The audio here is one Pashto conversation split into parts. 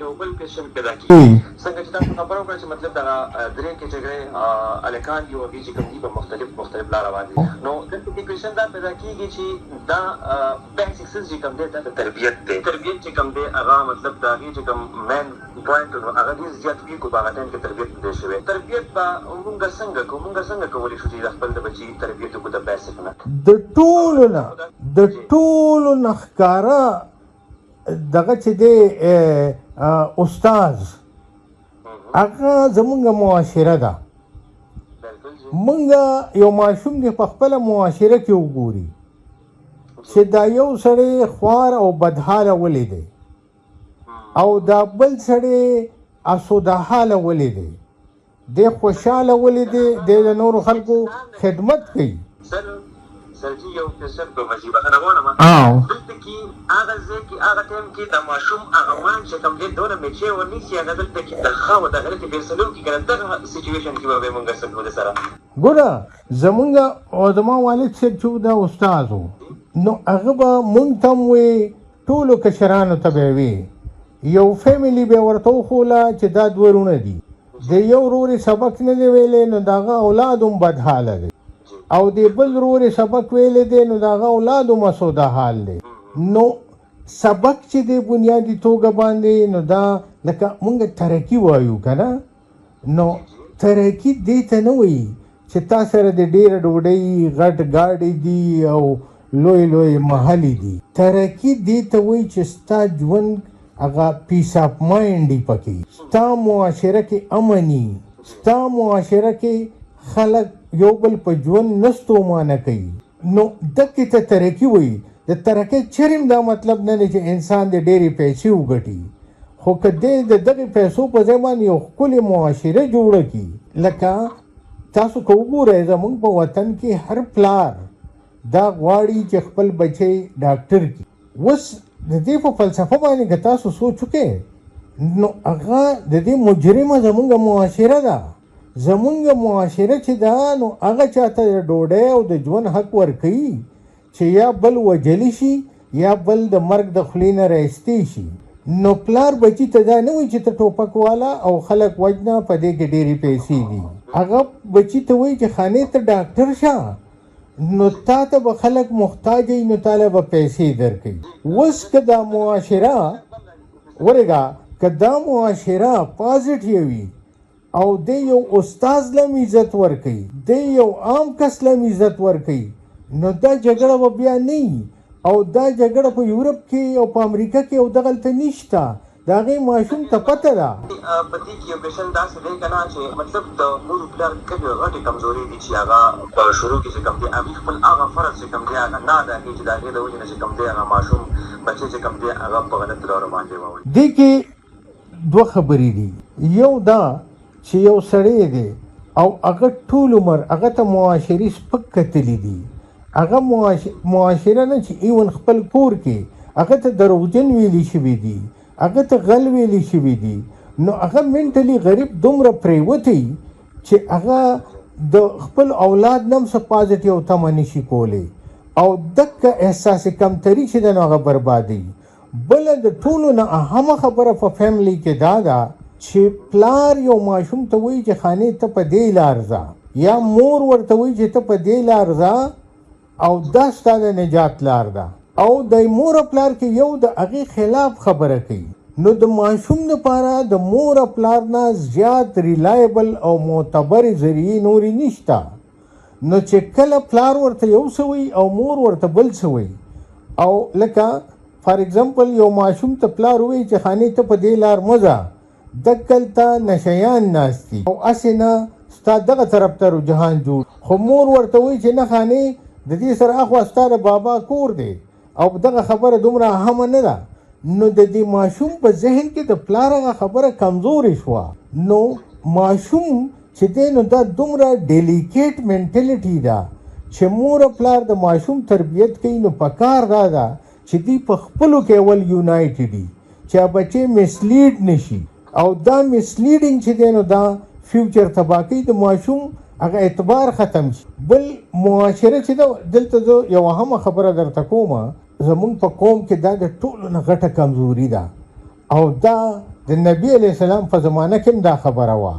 یو بل کوېشن پیدا کیږي، څنګه چې تاسو خبره وکړه چې مطلب دغه درې کیټګرۍ هلکان دي او هغوی چې کوم دي په مختلف مختلف لاره باندې، نو دلته کې کوېشن دا پیدا کیږي چې دا بیسک څه چې کوم دی دا د تربیت دی. تربیت چې کوم دی هغه مطلب د هغې چې کوم مین پوینټ نو هغه ډیر زیات ویک په هغه ټایم کې تربیت نه دی شوی. تربیت به مونږ څنګه کوو؟ مونږ څنګه کولی شو چې د خپل د بچي تربیت وکړو د بیسک نه؟ د ټولو نه ښکاره دغه چې دی استاد، هغه زمونږ معاشره ده. بالکل جی مونږ یو ماشوم دی په خپله معاشره کې وګوري چې دا یو سړی خوار او بدحاله ولې دی او دا بل سړی اسوده حاله ولې دی، دی خوشحاله ولې دی، دی د نورو خلکو خدمت کوي. سر جی، یو کوېشن کوم جی، بخښنه غواړم. دلته کې هغه ځای کې هغه ټایم کې د ماشوم هغه مایند چې کوم دی دونه میچور نه شي، هغه دلته کې د ښه او د غلطې فیصلو کې کنه، دغه سچویشن کې به مونږ څه کوو سره؟ ګوره، زمونږ او زما والد صاحب چې دا استاد و، نو هغه به مونږ ته هم وی، ټولو کشرانو ته به وی، یو فیملی به ورته وښوله چې دا دوه وروڼه دي، د یو ورور یې سبق نه دی ویلی نو د هغه اولاد هم بدحاله دی او د بل ورور یې سبق ویلی دی نو د هغه اولاد هم اسوده حال دی. نو سبق چې دی بنیادي توګه باندې نو دا لکه مونږ ترقي وایو که نه، نو ترقي دې ته نه وایي چې تا سره د ډېره ډوډۍ، غټ ګاډي دي او لوی لوی محلې دي. ترقي دې ته وایي چې ستا ژوند هغه peace of mind پکې، ستا معاشره کې امن وي، ستا معاشره کې خلک یو بل په ژوند نه ستومانه کوي، نو دکې ته ترقي وایي. د ترقۍ چرې هم دا مطلب نه دی چې انسان دې ډېرې پیسې وګټي، خو که دی د دغې پیسو په ځای باندې یو ښکلې معاشره جوړه کړي. لکه تاسو که وګورئ، زمونږ په وطن کې هر پلار دا غواړي چې خپل بچی ډاکټر کړي. اوس د دې په فلسفه باندې که تاسو سوچ وکړئ، نو هغه د دې مجرمه زمونږ معاشره ده. زمونږ معاشره چې ده، نو هغه چاته د ډوډۍ او د ژوند حق ورکوي چې یا بل وژلی شي یا بل د مرګ د خولې نه راایستی شي. نو پلار بچی ته دا نه وایي چې ته ټوپک واله او خلک وژنه، په دې کې ډېرې پیسې دي. هغه بچی ته وایي چې خانې، ته ډاکټر شه نو تا ته به خلک محتاج وي، نو تاله به پیسې درکوي. اوس که دا معاشره ورګه، که دا معاشره پازیټیو وي او دی یو استاد له عزت ورکوي، دی یو عام کس له عزت ورکوي، نو دا جګړه به بیا نه وي. او دا جګړه په یورپ کې او په امریکا کې او دغلته نشته، د هغې ماشوم ته پته ده. په دې کې یو کوېشن داسې دی که نه چې مطلب د مور پلار کومې غټې کمزوري دي چې هغه په شروع کې چې کوم دی هغوی خپل هغه فرض چې کوم دی هغه نه ادا کوي، چې د هغې د وجې نه چې کوم دی هغه ماشوم بچی چې کوم دی هغه په غلط لارو باندې واوړي؟ دې کې دوه خبرې دي. یو دا چې یو سړی دی او هغه ټول عمر هغه ته معاشري سپک کتلی دي، هغه معاشره نه چې even خپل کور کې هغه ته دروغجن ویلی شوي دي، هغه ته غل ویلی شوي دي، نو هغه mentally غریب دومره پریوتی چې هغه د خپل اولاد نه هم څه پازیټیو تمه نشي کولی او دکه احساس کمتري چې ده نو هغه بربادي. بله د ټولو نه اهمه خبره په فیملی کې دا ده چې پلار یو ماشوم ته وایي چې خانې، ته په دې لار ځه، یا مور ورته وایي چې ته په دې لار ځه او دا ستا د نجات لار ده، او د مور او پلار کې یو د هغې خلاف خبره کوي، نو د ماشوم لپاره د مور او پلار نه زیات reliable او معتبر ذریعې نورې نشته. نو چې کله پلار ورته یو څه وایي او مور ورته بل څه وایي، او لکه for example یو ماشوم ته پلار وایي چې خانې، ته په دې لار مه ځه، دکلته نشیان ناست دي او هسې نه ستا دغه طرف ته رجحان جوړ، خو مور ورته وایي چې نه خانې، د دې سره اخوا ستا د بابا کور دی او دغه خبره دومره اهمه نه ده، نو د دې ماشوم په ذهن کې د پلار هغه خبره کمزورې شوه. نو ماشوم چې دی نو دا دومره delicate mentality ده چې مور او پلار د ماشوم تربیت کوي، نو پکار دا ده چې دوی په خپلو کې اول united دي چې بچی mislead نشي. او دا misleading چې دی نو دا future تباه کوي، د ماشوم هغه اعتبار ختم شي. بل معاشره چې ده، دلته زه یوه اهمه خبره درته کوم. زمونږ په قوم کې دا د ټولو نه غټه کمزوري ده او دا د نبی علیه السلام په زمانه کې هم دا خبره وه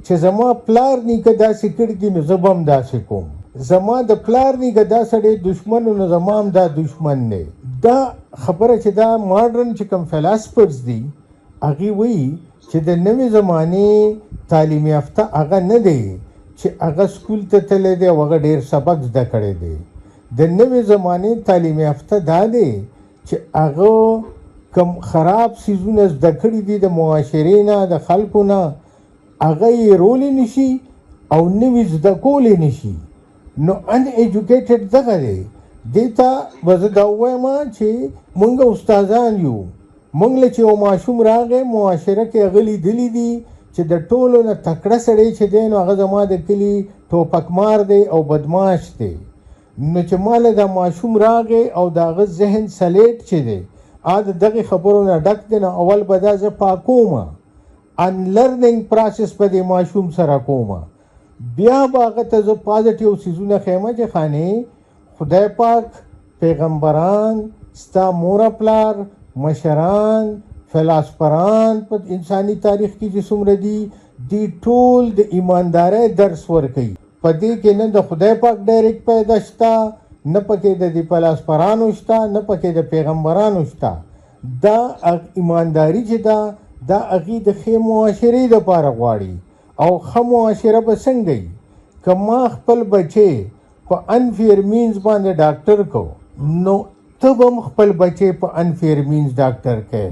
چې زما پلار نیکه داسې کړي دي نو زه به هم داسې کوم، زما د پلار نیکه دا سړی دښمن و نو زما هم دا دښمن دی. دا خبره چې دا ماډرن چې کوم فلاسفرز دي هغوی وایي چې د نوې زمانې تعلیم یافته هغه نه دی چې هغه سکول ته تللی دی او هغه ډېر سبق زده کړی دی. د نوې زمانې تعلیم یافته دا دی چې هغه کوم خراب څیزونه زده کړي دي د معاشرې نه، د خلکو نه، هغه یې رولی نشي او نوي زده کولی نشي. نو ان ایجوکیټډ دغه دی. دې ته به زه دا ووایم چې مونږ استادان یو، مونږ له چې یو ماشوم راغی معاشره کې هغه لیدلي دي چې د ټولو نه تکړه سړی چې دی نو هغه زما د کلي ټوپکمار دی او بدماش دی. نو چې ما له دا ماشوم راغی او د هغه ذهن سلیټ چې دی هغه د دغې خبرو نه ډک دی، نو اول به دا زه پاکوم، ان لرننګ پروسس به دې ماشوم سره کوم، بیا به هغه ته زه پازیټیو څیزونه ښیم چې خانې خدای پاک، پیغمبران، ستا مور پلار، مشران، فلاسفران په انساني تاریخ کې چې څومره دي، دی ټول د ایماندارۍ درس ورکوي. په دې کې نه د خدای پاک ډایرکټ پیدا شته، نه پکې د دې فلاسفرانو شته، نه پکې د پیغمبرانو شته. دا ایمانداري چې ده دا هغوی د ښې معاشرې دپاره غواړي. او ښه معاشره به څنګه وي؟ که ما خپل بچی په انفیر مینز باندې ډاکټر کو، نو ته به هم خپل بچی په انفیر مینز ډاکټر کوې.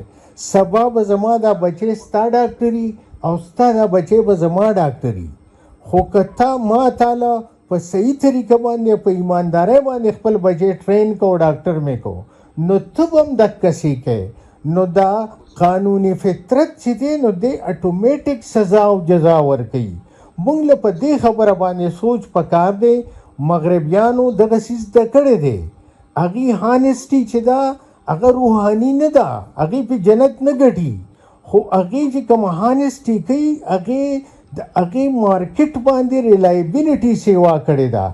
سبا به زما دا بچی ستا ډاکټري او ستا دا بچی به زما ډاکټري. خو که تا ما تاله په صحیح طریقه باندې په ایماندارۍ باندې خپل بچی ټرین کو، ډاکټر مې کو، نو ته به هم دقسې کوې. نو دا قانون فطرت چې دی نو دی اتوماتیک سزا او جزا ورکوي. مونږ له په دې خبره باندې سوچ پکار دی. مغربیانو دغه څیز زده کړی دی. هغوی هانیسټي چې ده هغه روحاني نه ده، هغوی په جنت نه ګټي، خو هغوی چې کوم هانیسټي کوي هغې د هغې مارکیټ باندې ریلایبیلیټي سیوا کړې ده.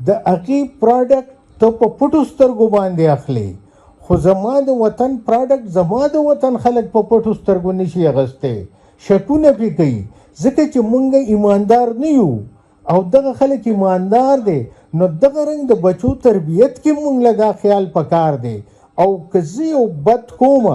د هغې پراډکټ ته په پټو سترګو باندې اخلي، خو زما د وطن پراډکټ زما د وطن خلک په پټو سترګو نشي اخیستی، شکونه پې کوي، ځکه چې مونږ ایماندار نه یو او دغه خلک ایماندار دی. نو دغه رنګ د بچو تربیت کې مونږ له دا خیال پکار دی. او که زه یو بد کوم